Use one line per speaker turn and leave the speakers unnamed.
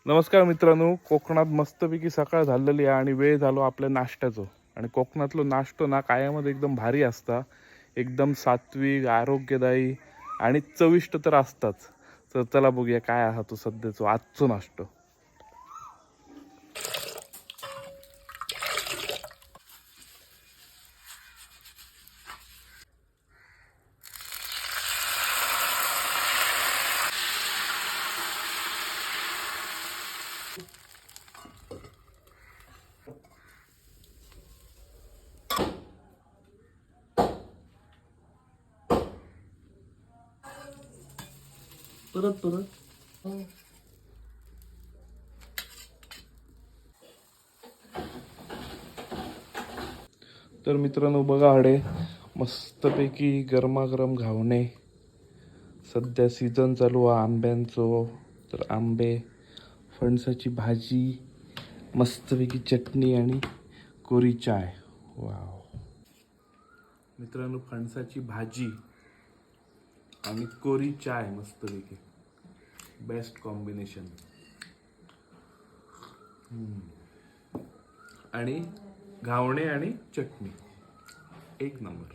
नमस्कार मित्रांनो, कोकणात मस्तपैकी सकाळ झालेली आहे आणि वेळ झालो आपल्या नाश्त्याचो. आणि कोकणातलो नाश्तो ना कायमच एकदम भारी असता, एकदम सात्विक, आरोग्यदायी आणि चविष्ट तर असताच. तर चला बघूया काय हा तो सध्याचो आजचो नाश्तो.
परत परत.
तर मित्रांनो बघा हडे मस्तपैकी गरमागरम घावणे. सध्या सीझन चालू आहे आंब्यांचो, तर आंबे, फणसाची भाजी, मस्तपैकी चटणी आणि कोरी चाय. वाव मित्रांनो, फणसाची भाजी आणि कोरी चाय मस्तपैकी बेस्ट कॉम्बिनेशन. आणि घावणे आणि चटणी एक नंबर.